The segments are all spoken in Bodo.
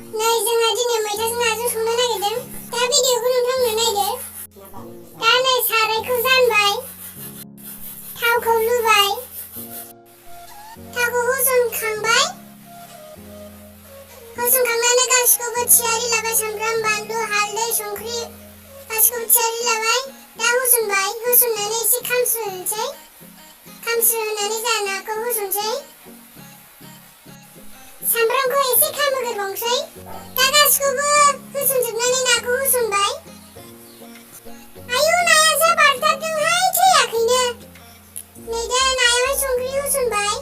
नै जोंहा दिनै मैथाजों नाजों संनो नागिरदों। दा भिडिअखौ नोंथांमोना नायदो। दा नै सारायखौ जानबाय, थावखौ लुबाय, थावखौ होसनखांबाय, होसनखांनानै गासिखौबो थियारि लाबाय, सामब्राम, बानलु, हालदै, संख्रि गासिखौबो थियारि लाबाय। दा होसनबाय, होसननानै एसे खामस्रोहोनोसै, खामस्रोहोनानै जोंहा नाखौ होसनसै, सामब्रामखौ एसे खामहोग्रोबावनोसै। दा गासिखौबो होसनजोबनानै नाखौ होसनबाय। आयौ नाया जा बारथारदोंहाय, थैयाखैनो। नै दा नायावहाय संख्रि होसनबाय,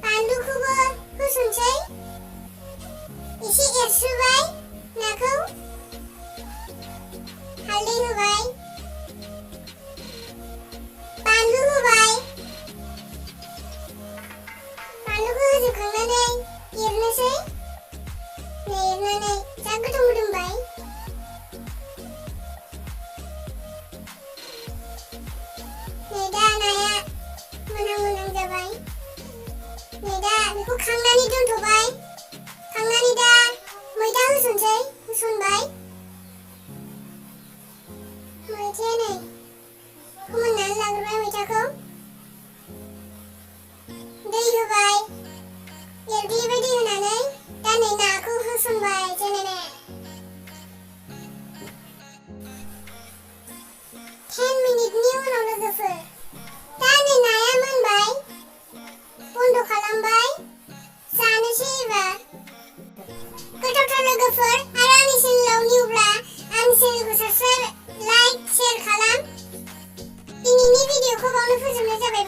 बानलुखौबो होसनसै, एसे एरस्रोबाय नाखौ, हालदै होबाय, बानलु होबाय, बानलुखौ होजोबखांनानै एरनोसै, नै एरनानै जा गोथाव मोदोमबाय। नै दा नाया मोनहां जाबाय। नै दा बेखौ खांनानै दोनथ'बाय, खांनानै दा मैथा होसनसै, होसनबाय।